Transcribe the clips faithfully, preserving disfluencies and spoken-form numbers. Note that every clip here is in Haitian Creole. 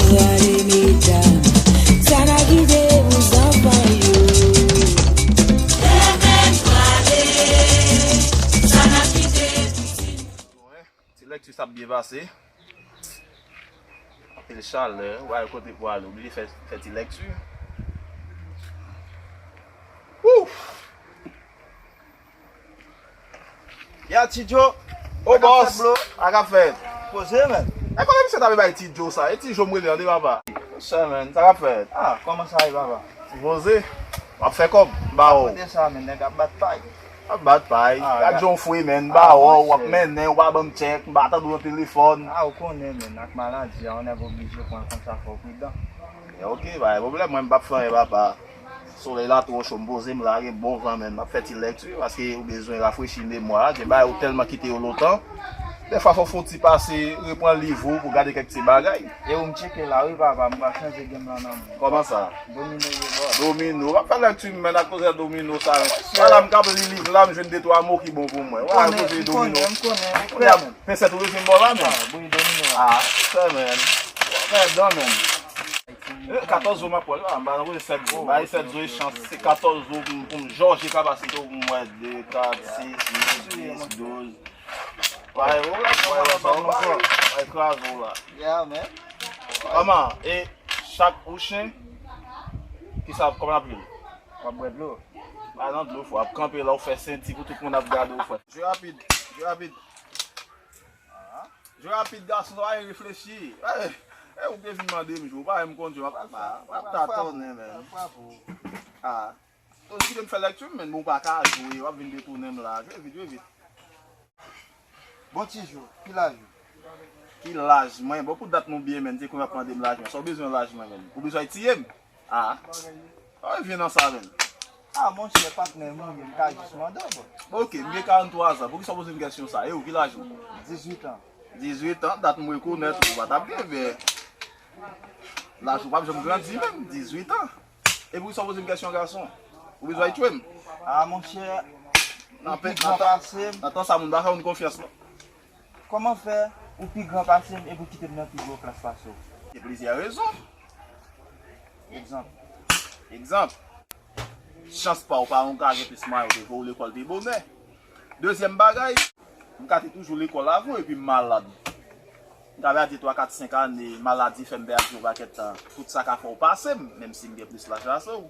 Prale medam, sa n ap kite pou zanfan yo. Demen prale, sa n ap kite pou timoun. Ti lekti sa ap byen pase. Anpil chalè, w al kote pou ale, oblije fè, fè ti lekti. Wouh! Ya Ti Djo. Ô bòs, sa k ap fèt? Poze, men. E kote misye t ap bay Ti Djo sa? E Ti Djo m rele an de papa. Monchè, men, sa k ap fèt? Ah, kòman sa ye, papa? Poze. W ap fè kòb? Ba w. Kote sa, men, nèg ap bat pay. Ap bat pay. Ah, gad jan w fre, men. Ba w, w ap mennen, w pa ban m tchèk, m pa tande w nan telefòn. Ah, ou konnen, men, ak maladi a, yon nèg oblije pran l konsa, fò w pridan. Ok, pa gen pwoblèm, mwen m p ap fè anyen, papa. Solèy la twò cho, m poze m la, gen bon van, men m ap fè ti lekti, paske ou bezwen rafrechi memwa a, gen bagay ou tèlman kite yo lontan. Dèfwa fò w fè yon ti pase, reprann liv ou pou gade kèk ti bagay. E ou m tcheke la wi papa, m pral chanje game lan nan men. Kòman sa? Domino ye bò. Domino, w ap fè lekti men ak koze domino sa men. Wala m k ap li liv la, m jwenn de twa mo ki bon pou mwen. Wala koze domino. M konnen, m konnen, m konnen. Pensèt ou jwenn bò la men. Ah, wi domino. Ah, fè men. Fè dan men. Eh, katòz zo m ap pran, ah, m pa nan koze sèt zo. Bay sèt zo e chans, se katòz zo pou m, pou m jòje kapasite w pou m wè de, kat, sis, uit, dis, douz. Bay, ou la, bay, bay, bay, bay, kraze w la. Yeah, man. Kòman, e chak ou chen, kisa, kòman l ap rele? W ap bwè dlo. Pa nan dlo, fò w ap kanpe la, w fè senti pou tout moun ap gade w, frè. Jwe rapid, jwe rapid. Jwe rapid, gason, sa pa gen reflechi. Eh, eh, ou te vin mande m jwe, ou pa menm konn jwe, w ap, w ap tatonnen, men. Ah. Ou kite m fè lekti m, men bon, ou pa ka jwe, w ap vin detounen m la. Jwe vit, jwe vit. Bon, Ti Djo, ki laj ou? Ki laj mwen? Bon, pou dat nou byen, men, se konn ap mande m laj mwen. Sa w bezwen laj mwen, men? Ou bezwen tiye m? Ah. Ah, vyen nan sa, men. Ah, monchè, patnè m ou ye, m ka jis mande w, bon. Ok, m gen karant twa zan. Poukisa w poze m kesyon sa? E ou, ki laj ou? Dizuit an. Dizuit an, dat m rekonèt ou, ou pa t ap gen vè. Laj ou p ap janm grandi menm, dizuit an. E poukisa w poze m kesyon gason? Ou bezwen tchwe m? Ah, monchè, ou pi gran pase m. Nan tan sa, moun pa fè moun konfyans, non. Kòman fè ou pi gran pase m epi w kite m nan pi gwo klas pase w? Gen plizyè rezon. Egzanp. Egzanp. Chans pa w, paran w ka gen plis mwayen, yo te voye w lekòl pi bonè. Dezyèm bagay, m ka te toujou lekòl avan w epi m malad. M ka pèdi twa, kat, senk ane, maladi fè m pèdi yon pakèt tan. Tout sa ka fè w pase m, menm si m gen plis laj pase w.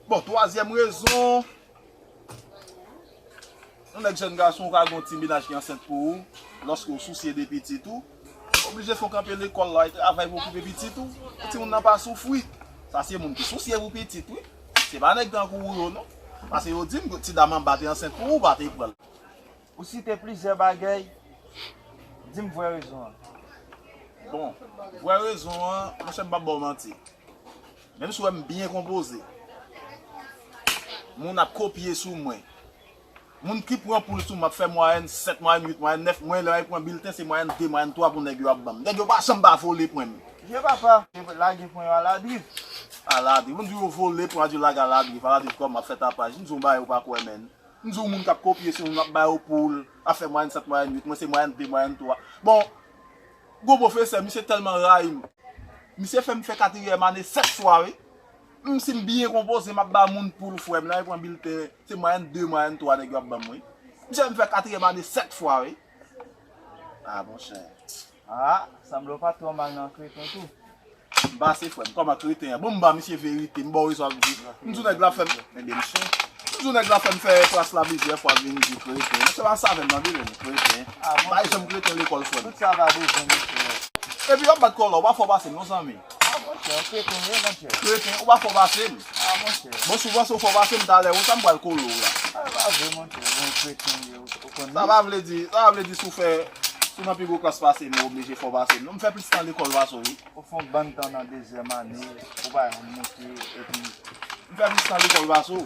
Bon, twazyèm rezon, yon nèg jèn gason, ou ka gen yon ti mennaj ki ansent pou ou, lòske w sousye de pitit ou, oblije fè w kanpe lekòl la, e travay pou okipe pitit ou, pou timoun nan pa soufri. Sa se moun ki sousye pou pitit, wi. Se pa nèg tankou ou yo, non. Paske yo di m, ti dam anba te ansent pou ou, ou pa te pran l. Ou site plizyè bagay, di m vrè rezon an. Bon, vrè rezon an, monchè, m p ap ba w manti. Menm si w wè m byen konpoze, moun ap kopye sou mwen. Moun ki pran poul sou mwen ap fè mwayèn sèt, mwayèn uit, mwayèn nèf, mwen lè y pran bilten, se mwayèn de, mwayèn twa pou nèg yo ap ban m. Nèg yo pa janm pa vole pwen m. Je papa, lage pwen yo aladrif. Aladrif. Moun di yo vole pwen yo lage aladrif. Aladrif kòman ap fè tapaj. M di w bagay ou pa kwè, menn. M di w moun k ap kopye sou moun, ap ba yo poul, ap fè mwayèn sèt, mwayèn uit, mwen se mwayèn de, mwayèn twa. Bon, gwo pwofesè, misye tèlman rayi m. Misye fè m fè katriyèm ane sèt fwa, wi. M, si m byen konpoze, m ap ba moun poul, frè m, lè y pran bilten, se mwayèn de, mwayèn twa nèg yo ap ban m, wi. Misye fè m fè katriyèm ane sèt fwa, wi. Ah, monchè. Ah, sanble w pa twò mal nan kreten tou. M pase, frè m, kòman kreten an? Bon, m ba misye verite, m ba w rezon ap di. M di w nèg la fè m, ebyen m chen. M di w nèg la fè m fè klas la plizyè fwa, vin di kreten. Se pa sa avè m nan, vin di kreten. Ah, m pa janm kreten lekòl, frè m. Tout sa pa bezwen, mesye. Epi w ap bat kò la, w pa fò pase m, non, zanmi. Ah, monchè, w kreten ye, monchè. Kreten, ou pa fò pase m. Ah, monchè. Bon, si w panse w fò pase m, talè konsa m pral kole w la. Ah, pa vre, monchè, bon, kreten ye, ou, ou konnen. Sa pa vle di, sa pa vle di si w fè, si w nan pi gwo klas pase m, ou oblije fò pase m. Non, m fè plis tan lekòl pase w, wi. Ou fè yon bann tan nan dezyèm ane, ou pa janm monte, epi. M fè plis tan lekòl pase w.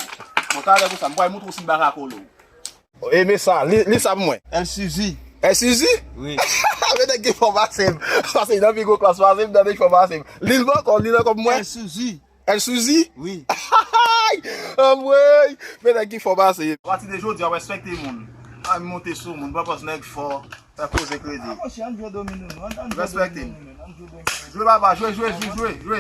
Bon, talè konsa, m pral montre w si m pa ka kole w. Eme sa, li, li sa pou mwen. El Suzy. El Suzy? Wi. Men nèg ki fò pase m. Pase nan pi gwo klas pase m, nan nèg fò pase m. Li l ankò, li l ankò pou mwen. El Suzy. El Suzy? Wi. Anmwey! Men nèg ki fò pase m. Apati de jodi a, w respekte moun. Pa vin monte sou moun, pa panse nèg fò, fè koze kredi. Ah, monchè, ann jwe domino, non? Ann jwe domino, non? Respekte m. Jwe papa, jwe, jwe, jwe, jwe, jwe.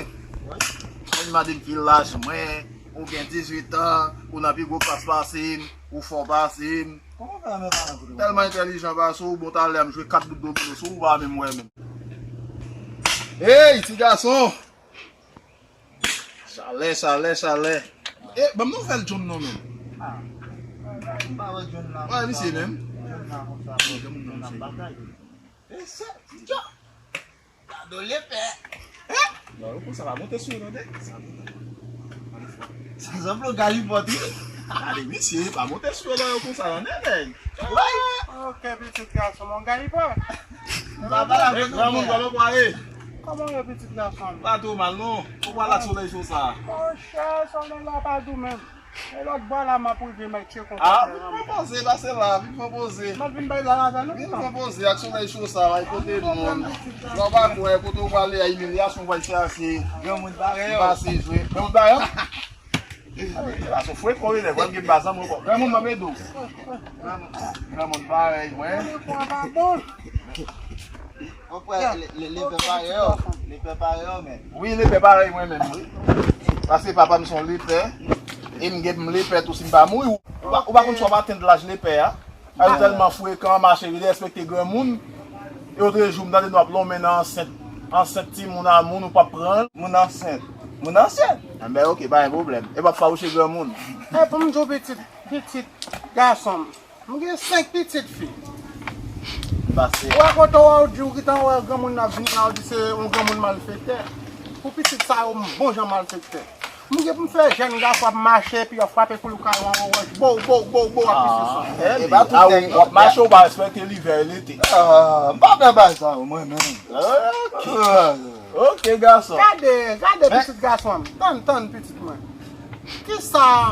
Mwen mande m ki laj mwen, ou gen dizuit an, ou nan pi gwo klas pase m, ou fò pase m. Kòman w fè renmen pa nan kote w? Tèlman entèlijan pase w, bon talè m jwe kat bout domino sou ou, ou pa menm wè menm. Hey, ti gason! Chalè, chalè, chalè. E, ban m nouvèl John non menm. Ah, m pa wè John nan. Wè, misye menm. John nan konsa, John nan batay. E sa, ti John. Gade w lepè. Non, yo konsa pa monte sou yo non, nèg. Sa sanble yon galipòt, wi. Gade, misye, pa monte sou yo non, yo konsa non, nèg. Wi. Ok, pitit gason, mon galipòt. Papa la, granmoun, kòman w ye? Kòman w ye, pitit gason? Pa twò mal, non. Ou pral ak solèy cho sa. Monchè, solèy la pa dou menm. E lòt bò la, m ap rive, m ap tcheke yon... Ah, vin pran poze, pase la, vin pran poze. M ap vin bay la avè nou, vin pran poze ak solèy cho sa, bay kote moun. Lè w pa kwè, kote w prale a, imilyasyon w pral chache. Granmoun parèy ou. Pase jwe. Granmoun parèy ou? Pase fwe kò wi, lè w gen bazan mwen kò. Granmoun, m ap ede w. Granmoun parèy mwen. Ou kwè, le, le, lepè parèy ou. Lepè parèy ou, men. Wi, lepè parèy mwen menm, wi. Paske papa m se yon lepè. E m gen pou m lepè tou si m pa mouri. Ou pa, ou pa konn si w ap atenn laj lepè a. A yo tèlman frekan, mache, yo derespekte granmoun. E otrejou, m tande nou ap lonmen nan ansent, ansent timoun a moun, ou p ap pran l. Moun ansent. Moun ansent. Enben, ok, pa gen pwoblèm. E p ap fawouche granmoun. E pou m di w pitit, pitit gason m. M gen senk pitit fi. Pase. Ou wè kote w di w gentan wè granmoun nan ap vini la, ou di se yon granmoun malfektè. Pou pitit sa yo, m bon jan malfektè. M gen pou m fè jèn gason ap mache, epi y ap frape kouloukay an wòch, bow, bow, bow, bow, ap pise sou. Ah, e pa tout nèg non. W ap mache, ou pa respekte livè e lete. Ah, m pa pè bagay sa yo, mwen menm. Ok. Ok, gason. Gade, gade pitit gason m. Tann, tann, pitit mwen. Kisa?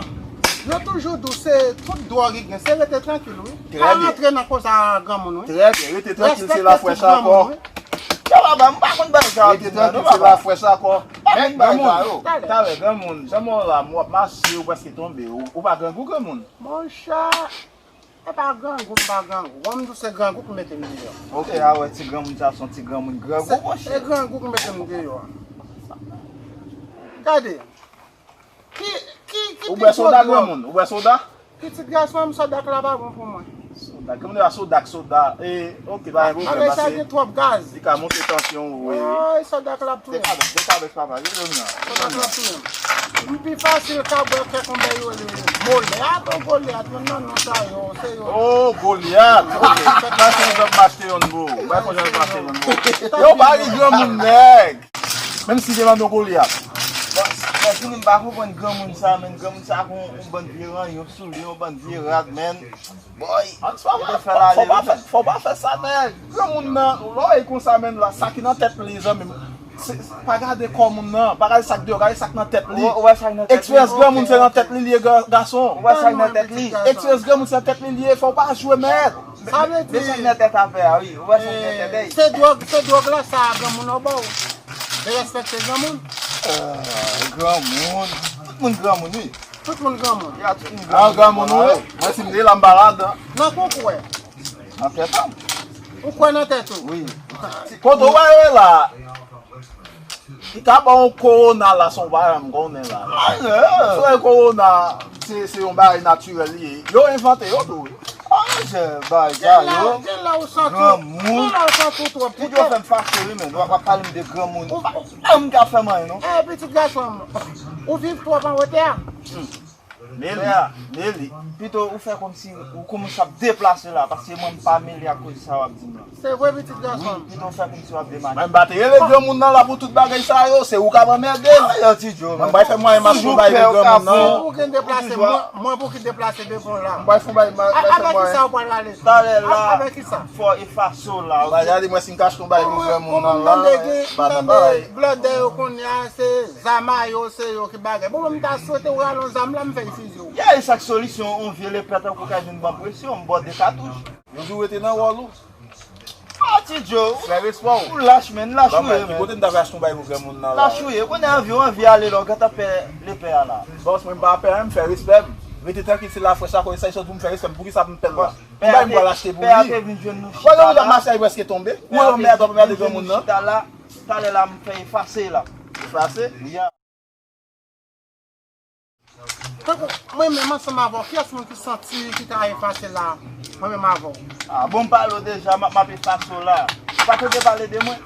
Yo toujou di w se tout dwòg ki gen, se rete trankil, wi. Pa rantre nan koze a granmoun, wi. Trè byen, rete trankil, se lafrèch ankò. Yo, papa, m pa konn bagay sa yo. Rete trankil, se lafrèch ankò. Men granmoun, talè, granmoun, jan mwen la, m w ap mache, ou prèske tonbe. Ou, ou pa grangou, granmoun? Monchè, e pa grangou, m pa grangou. Bon, m di w se grangou ki mete m deyò. Ok, a wè, ti granmoun sa, se yon ti granmoun grangou, monchè. Se grangou ki mete m deyò. Gade. Ki, ki, ki pi gwo dwòg? Ou bwè soda, granmoun? Ou bwè soda? Pitit gason m, soda k la pa bon pou mwen. Soda, granmoun, a soda k soda. E, ok, pa gen pwoblèm, pase li ka monte tansyon ou, wi, wi. Ay, soda k la ap touye m. Dekabès, dekabès, papa, rele m nan. Soda k la ap touye m. M pi fasil ka bwè kèk yon bèy yo rele Golyat, o Golyat, menm nan non sa yo, se yo. Oh, Golyat, ok. Pase yon jan m achte yonn pou ou. Bay fò jan m achte yonn pou ou. Yo, pa ri granmoun, nèg. Menm si te mande w Golyat. Bon, men pou nou, m pa konprann granmoun sa, men granmoun sa kon yon bann vye ranyon sou li, yon bann vye rad, men. Boy, fò pa fè, fò pa fè sa, men granmoun nan, lè w wè konsa, men la, sa ki nan tèt li, zanmi m, se, pa gade kò moun nan, pa gade sa k deyò, gade sa k nan tèt li. Ou wè sa k nan tèt li? Eksperyans granmoun se nan tèt li li ye, gason. Ou wè sa k nan tèt li? Eksperyans granmoun se nan tèt li li ye, fò w pa jwe, mèt. Sa vle di, men sa k nan tèt afè a, wi. Ou wè sa k nan tèt, ey. Se dwòg, se dwòg la sa a granmoun an ba w. Derespekte granmoun. Ah, granmoun. Tout moun granmoun, wi. Tout moun granmoun. Ya, tout moun granmoun. Ah, granmoun, wi. Mwen, si m te la, m pa ladan. Nan kou kwè. Nan tèt an. Ou kwè nan tèt ou? Wi. Kote w wè yo la? Li ka ba w kowona la, se yon bagay m konnen la. Alò. Frè, kowona, se, se yon bagay natirèl li ye. Yo envante yo tou, wi. Ah, monchè, bagay sa yo. Gen la, gen la ou santi, granmoun. Gen la ou santi w twò pito. Ti Djo fè m fache, wi, men. W ap, w ap pale m de granmoun. Ou pa, ou pa menm ka fè m anyen, non. Eh, pitit gason m, ou viv twòp anwo tè a. Hmm. Meli, Meli. Pito ou fè kòmsi ou kòmanse ap deplase la, paske mwen m pa mele ak koze sa w ap di m lan. Se vre, pitit gason m. Wi, pito ou fè kòmsi w ap demache. Mwen m pa te rele granmoun nan la pou tout bagay sa yo, se ou k ap anmède l. Ah, yo, Ti Djo, mwen bay fè mwayen m ap travay pou granmoun nan. Ou gen deplase, mwen, mwen pou ki deplase devan w la. Mwen bay fè mwayen m ap bay fè mwayen. Avèk kisa ou pral ale? Talè la. Avèk kisa? Fò efase w la, ok? Ba, gade mwen si m ka achte yon bagay pou granmoun nan la. Mwen tande gen, tande blòdè yo kounye a, se zam a yo, se yo ki bagay. Bon, mwen m ta swete w rale yon zam la, m fè l fize w. Ya, e sa k solisyon, yon vye lepè tankou w ka vin ban presyon, m ba w de katouch. Yon jou rete nan wòl ou. Ah, Ti Djo, ou lach, men, lach ou ye, men. Kote m ta vle achte yon bagay pou granmoun nan la? Lach ou ye, konnen anvi, ou anvi ale la, ou gentan pè lepè a la. Bòs, mwen m pa pè anyen, m fè respè m. Rete trankil, se lafrèch la, konnen sa, sòt pou m fè respè m, poukisa pou m pè l la? Yon bagay m pral achte pou li. Wè, lè ou t ap mache a, li prèske tonbe. Ou wè yon mèd, w ap mède granmoun nan. Talè la m fè efase la. Efase? Ya. Tankou mwen menm ansanm avè w, kiyès moun ki santi ki ka efase la? Mwen menm avè w. Ah, bon, m pale w deja, m ap, m ap efase w la. Ou pa t oze pale de mwen?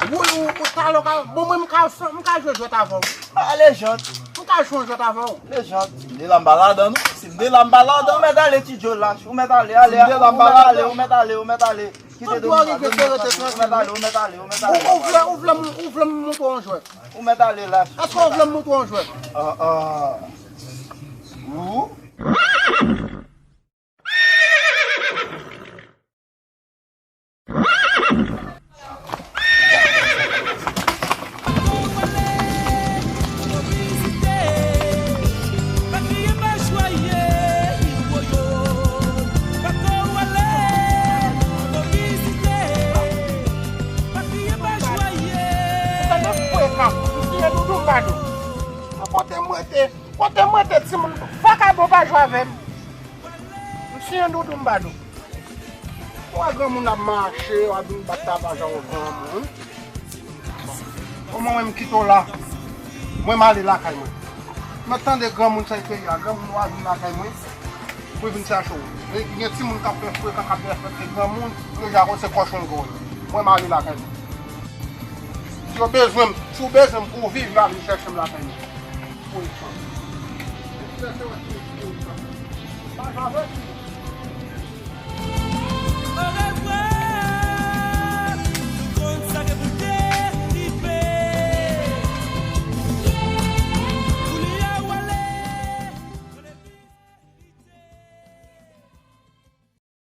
Wi, ou, ou talè w ka, bon, mwen m ka, m ka jwe jwèt avè w. Ah, lejand. M ka jwe yon jwèt avè w. Lejand. Si m de la m pa ladan, non. Si m de la m pa ladan. Ou mèt ale, ti Djo lach. Ou mèt ale, ale. Si m de la m pa ladan. Ou mèt ale, ou mèt ale, ou mèt ale. Kite tout dwa rive, se rete trankil. Ou mèt ale, ou mèt ale, ou mèt ale. Ou, ou vle, ou vle, m- ou vle m montre w yon jwèt? Ou mèt ale lach. Èske w vle m montre w yon jwèt? Ah, ah. Ou? Kote m rete, kote m rete, timoun, vakabon pa jwe avè m. M siyen doudou m ba nou. Ou wè granmoun ap mache, w ap vin bat tavaj ak yon granmoun. Bon, mwen, mwen, m kite w la. Mwen, m ale lakay mwen. Mwen tande granmoun sa peyi a, granmoun w a vin lakay mwen pou vin chache w. E gen timoun k ap fè frekan, k ap fè fèt, e granmoun, yo ja konn se kòchon l gòl. Mwen, m ale lakay mwen. Si yo bezwen m, si w bezwen m pou w viv, yo a vin chèche m lakay mwen. Pou w viv. Chèche w, pou w viv. Pa jwe avè m.